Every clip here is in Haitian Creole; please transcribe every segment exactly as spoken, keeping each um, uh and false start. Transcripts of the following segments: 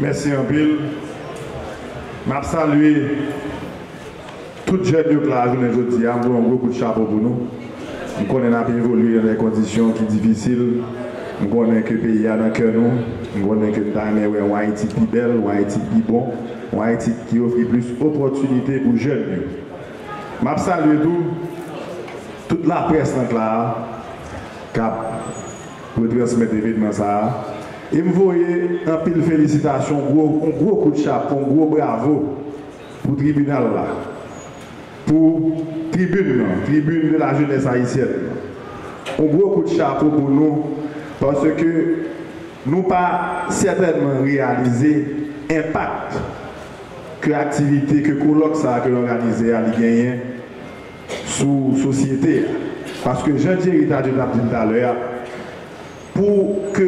Mèsi anpil. M ap salye tout jèn yo k la jounen jodi a. M voye yon gwo kout chapo pou nou. M konnen n ap evolye nan de kondisyon ki difisil. M konnen ke peyi a nan kè nou. M konnen ke n ta renmen wè yon Ayiti pi bèl, yon Ayiti pi bon, yon Ayiti ki ofri plis opòtinite pou jèn yo. M ap salye tou tout laprès nan k la a k ap retransmèt evènman sa a. E m voye anpil felisitasyon, gwo, yon gwo kout chapo, yon gwo bravo pou tribinal la, pou tribin nan, Tribune de la Jeunesse Haïtienne. Yon gwo kout chapo pou nou, paske nou pa sètènman reyalize enpak ke aktivite, ke kolòk sa a ke n òganize a, li genyen sou sosyete a. Paske jan Jerry Tardieu t ap di l talè a, pou ke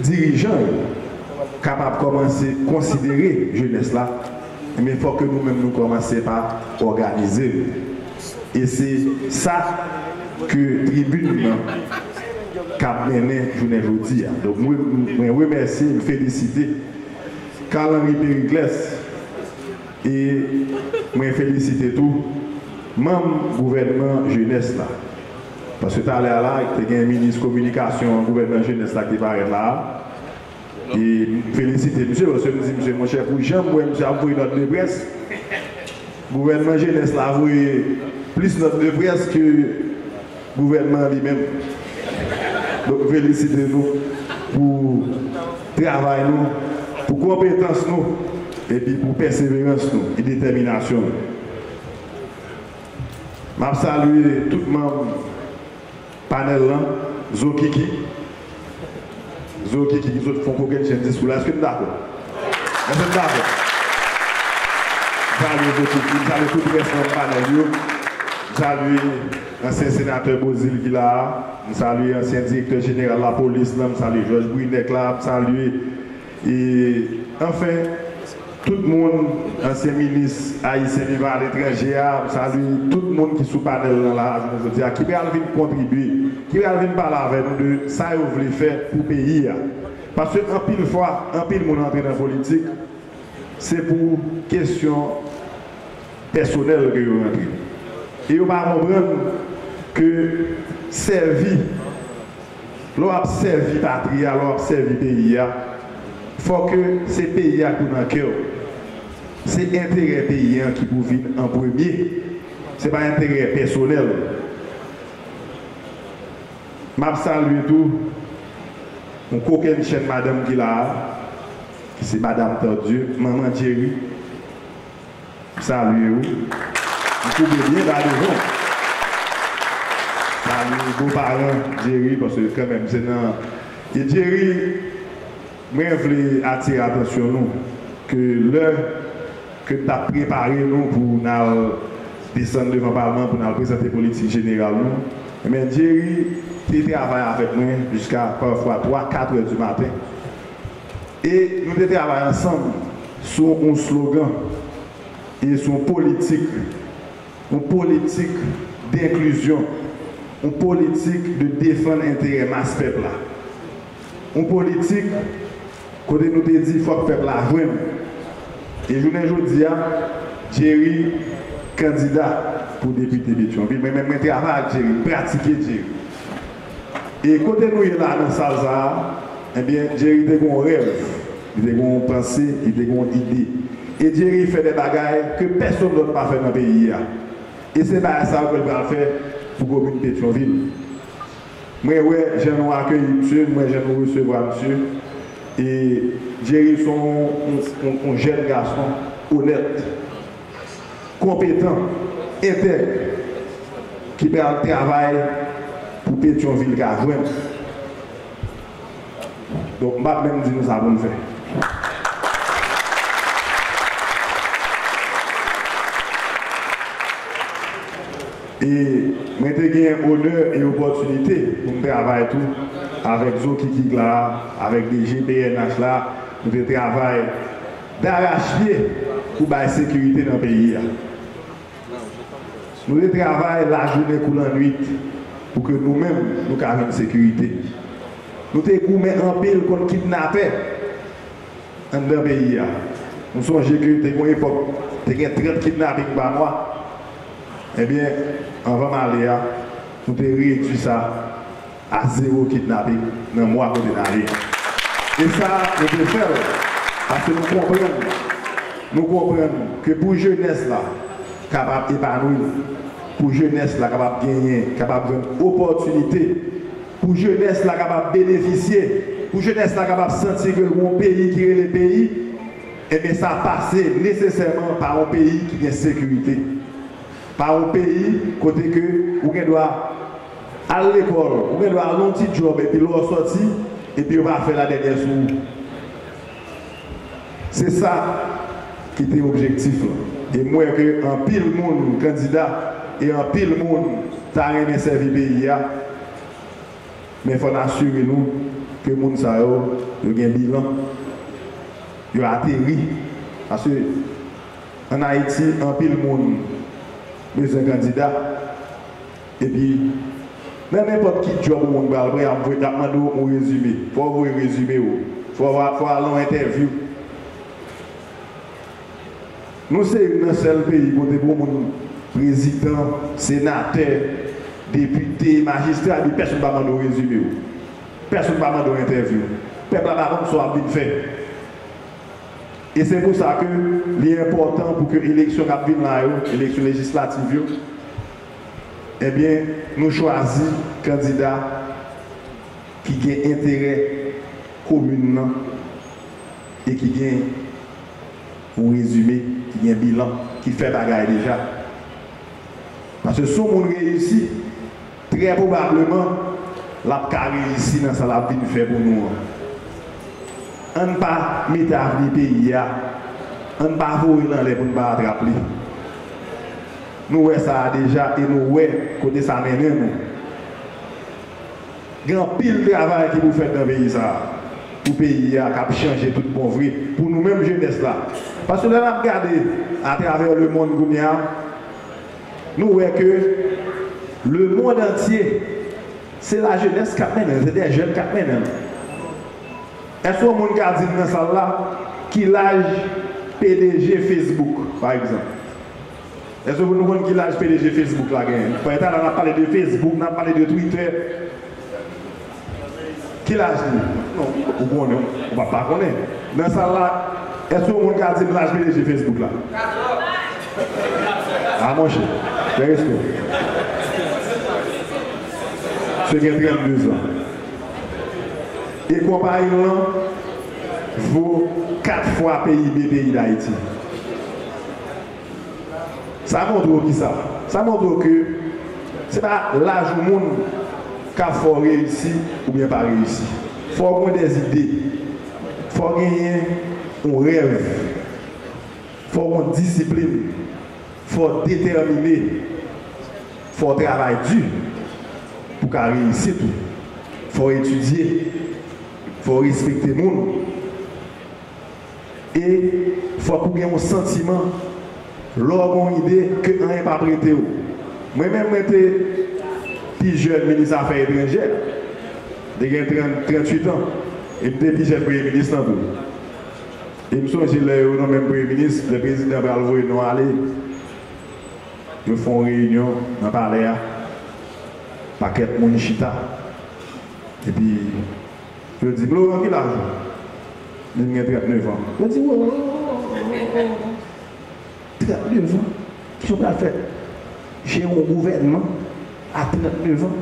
dirijan yo kapab kòmanse konsidere jenès la, men fòk ke nou menm nou kòmanse pa òganize nou. E se sa ke tribin nan k ap mennen jounen jodi a. Donk, mwen, mwen remèsye, m felisite Carl Henry Periclès, e mwen felisite tou manm gouvènman jenès la. Paske talè a la, te gen minis kominikasyon gouvènman jenès la ki te parèt la a. E m felisite misye, paske m di misye, monchè, pou jan m wè misye ap voye nòt de près, gouvènman jenès la voye plis nòt de près ke gouvènman an li menm. Donk, m felisite nou pou travay nou, pou konpetans nou, epi pou pèseverans nou e detèminasyon nou. M ap salye tout manm panèl lan, Zokiki. Zokiki ki sot fè yon kokennchenn diskou la. Èske n dakò? Èske n dakò? M salye Zokiki, m salye tout rès manm panèl yo. M salye ansyen senatè Beauzile ki la a. M salye ansyen direktè jeneral lapolis lan. M salye Jòj Brinè k la. M salye, e, anfen, tout moun, ansyen minis ayisyen vivan aletranje a, m salye tout moun ki sou panèl lan la, jounen jodi a, ki pral vin kontribye, ki pral vin pale avè nou de sa yo vle fè pou peyi a. Paske anpil fwa, anpil moun antre nan politik, se pou kesyon pèsonèl ke yo rantre. E yo pa konprann ke sèvi, lè w ap sèvi patri a, lè w ap sèvi peyi a, fò ke se peyi a ki nan kè w. Se enterè peyi a ki pou vin an premye. Se pa enterè pèsonèl. M ap salye tou yon kokennchenn madanm ki la a, ki se Madanm Tardieu, manman Jerry. M salye ou. M koube byen ba devan w. Salye bon paran Jerry, paske kanmenm se nan, e Jerry, mwen vle atire atansyon nou ke lè ke n t ap prepare nou pou n al desann devan palman, pou n al prezante politik jeneral nou, ebyen, Jerry te travay avèk mwen jiska pafwa twa, kat è di maten. E nou te travay ansanm sou yon slogan e sou yon politik, yon politik denklizyon, yon politik de defann enterè mas pèp la. Yon politik kote nou te di fòk pèp la jwenn. E jounen jodi a, Jerry kandida pou depite Petyonvil. Mwen menm, mwen travay ak Jerry, m pratike Jerry. E kote nou ye la nan sal sa a, ebyen, Jerry te gen yon rèv, li te gen yon panse, li te gen yon ide. E Jerry fè de bagay ke pèsonn lòt pa fè nan peyi a. E se bagay sa yo ke l pral fè pou komin Petyonvil. Mwen wè jan nou akeyi misye, mwen wè jan nou resevwa misye. E Jerry se yon, yon, yon, yon jèn gason onèt, konpetan, entèg, ki pral travay pou Petyonvil ka jwenn. Donk, m p ap menm di nou sa pou n fè. E mwen te gen onè e opòtinite pou m travay tou avèk Zokiki la, avèk D G P N H la, nou te travay darachpye pou bay sekirite nan peyi a. Nou te travay lajounen kou lannwit pou ke nou menm, nou ka jwenn sekirite. Nou te goumen anpil kont kidnapè. anndan peyi a. Nou sonje ke te gen yon epòk, te gen trant kidnaping pa mwa. Ebyen, anvan m ale a, nou te redui sa a zewo kidnaping nan mwa kote n ale a. E sa, nou te fè l, paske nou konprann, nou konprann ke pou jenès la kapab epanwi, pou jenès la kapab genyen, kapab jwenn opòtinite, pou jenès la kapab benefisye, pou jenès la kapab santi ke l gen yon peyi ki rele peyi, ebyen sa pase nesesèman pa yon peyi ki gen sekirite. Pa yon peyi kote ke ou gen dwa al lekòl, ou gen dwa al yon ti djòb epi lè w sòti, epi yo pa fè ladènyè sou ou. Se sa ki te objektif lan. E m wè ke anpil moun kandida e anpil moun ta renmen sèvi peyi a, men fò n asire nou ke moun sa yo, yo gen bilan, yo ateri. Paske ann Ayiti, anpil moun bezwen kandida. Epi, nan nenpòt ki djòb yon moun pral pran, y ap voye, y ap mande w yon rezime. Fò w voye rezime w. Fò w, fò w al nan yon entèvyou. Nou se youn nan sèl peyi kote pou yon moun prezidan, senatè, depite, majistra, epi pèsonn pa mande w rezime w. Pèsonn pa mande w entèvyou. Pèp la pa konn sa w ap vin fè. E se pou sa ke li enpòtan pou ke eleksyon k ap vin la yo, eleksyon lejislativ yo, ebyen, nou chwazi kandida ki gen enterè komin nan e ki gen yon rezime, ki gen bilan, ki fè bagay deja. Paske si yon moun reyisi, trè pwobableman, l ap ka reyisi nan sa l ap vin fè pou nou an. Ann pa mete avni peyi a, ann pa voye l anlè pou n pa atrap li. Nou wè sa a deja e nou wè kote sa mennen nou. Gen anpil travay ki pou fèt nan peyi sa a, pou peyi a k ap chanje tout bon vre, pou nou menm jenès la. Paske lè n ap gade atravè lemonn kounye a, nou wè ke lemonn antye, se lajenès k ap mennen l, se de jèn k ap mennen l. Èske yon moun ka di m nan sal la ki laj P D G Facebook, pa egzanp? Èske nou konn ki laj P D G Facebook la genyen? Pandan talè a n ap pale de Facebook, n ap pale de Twitter. Ki laj li? Non, ou konnen, ou pa, pa konnen. Nan sal la, èske yon moun ka di m laj P D G Facebook la? A, monchè, fè respè. Misye gen trannde zan. E konpayi lan vo kat fwa P I B peyi Dayiti. Sa montre w kisa? Sa montre w ke se pa laj yon moun k ap fè w reyisi oubyen pa reyisi. Fò w gen dèzide. Fò w genyen yon rèv. Fò w gen disiplin. Fò w detèmine. Fò w travay di pou w ka reyisi tou. Fò w etidye. Fò w respekte moun. E fòk ou gen yon santiman, lè w gen yon ide, ke anyen p ap rete w. Mwen menm, mwen te pi jèn minis afè etranjè. M te gen trant, tranntuit an. E m te pi jèn premye minis lan tou. E m sonje lè yo nonmen m premye minis, lè prezidan pral voye non ale, yo fè yon reyinyon nan palè a. Pakèt moun chita. Epi, yo di m, "Laurent, ki laj ou?" Di m gen trannnev an. Yo di, "Wo, wo, wo, wo, wo, wo, wo. Trannnev an? Kisa w pral fè? Jere yon gouvènman a trannnev an?"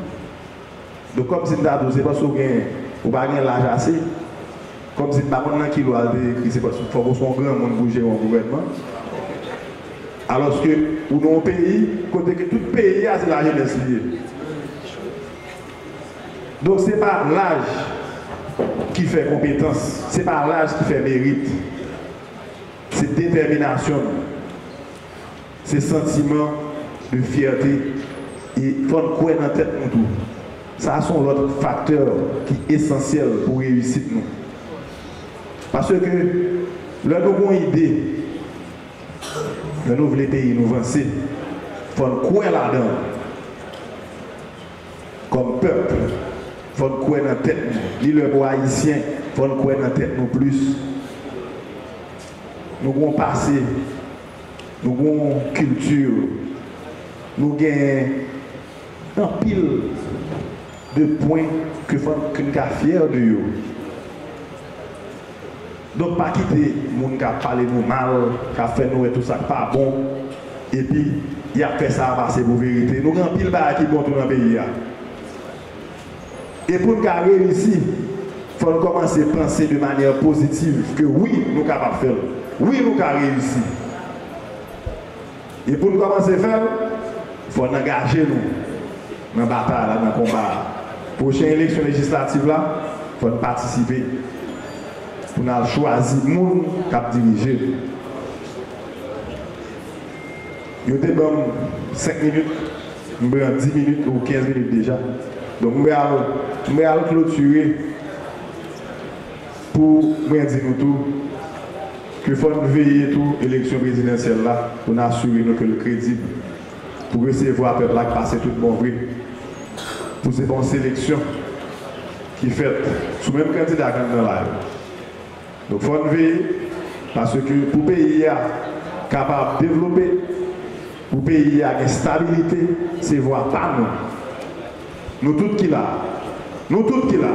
Donk, kòmsi m ta di w, se paske w gen, ou pa gen laj ase. Kòmsi m pa konn nan ki lwa l te ekri, se paske fòk ou se yon granmoun pou w jere yon gouvènman. Alòske, ou nan yon peyi, kote ke tout peyi a, se lajenès li ye. Donk, se pa laj ki fè konpetans, se pa laj ki fè merit. Se detèminasyon nou. Se santiman de fyète e fò n kwè nan tèt nou tou. Sa a se yon lòt faktè ki esansyèl pou reyisit nou. Paske lè nou gen yon ide, lè nou vle peyi nou vanse, fò n kwè ladan l. Kòm pèp, fò n kwè nan tèt nou. Li lè pou Ayisyen, fò n kwè nan tèt nou plis. Nou gen yon pase, nou gen yon kilti, nou gen anpil de pwen ke fò n, ke n ka fyè de yo. Donk, pa kite moun k ap pale nou mal, k ap fè nou wè tout sa k pa bon, epi y ap fè sa a pase pou verite. Nou gen anpil bagay ki bon tou nan peyi a. E pou n ka reyisi, fò n kòmanse panse de manyè pozitiv ke wi, nou kapab fè l. Wi, nou ka reyisi. E pou n kòmanse fè l, fò n angaje nou nan batay la, nan konba a. Pwochen eleksyon lejislativ la, fò n patisipe pou n al chwazi moun k ap dirije nou. Yo te ban m senk minit, m pran dis minit ou kenz minit deja. Donk, m pral, m pral klotire pou mwen di nou tou ke fò n veye tou eleksyon prezidansyèl la pou n asire nou ke l kredib, pou resevwa pèp la k pase tout bon vre, pou se pa yon seleksyon ki fèt sou menm kandida k anndan la yo. Donk, fò n veye, paske pou peyi a kapab devlope, pou peyi a gen stabilite, se vwa pa nou. Nou tout ki la, nou tout ki la,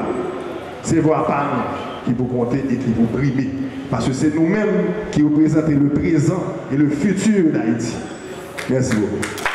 se vwa pa nou ki pou konte e ki pou prime. Paske se nou menm ki reprezante le prezan e le fitir d'Ayiti. Mèsi bokou.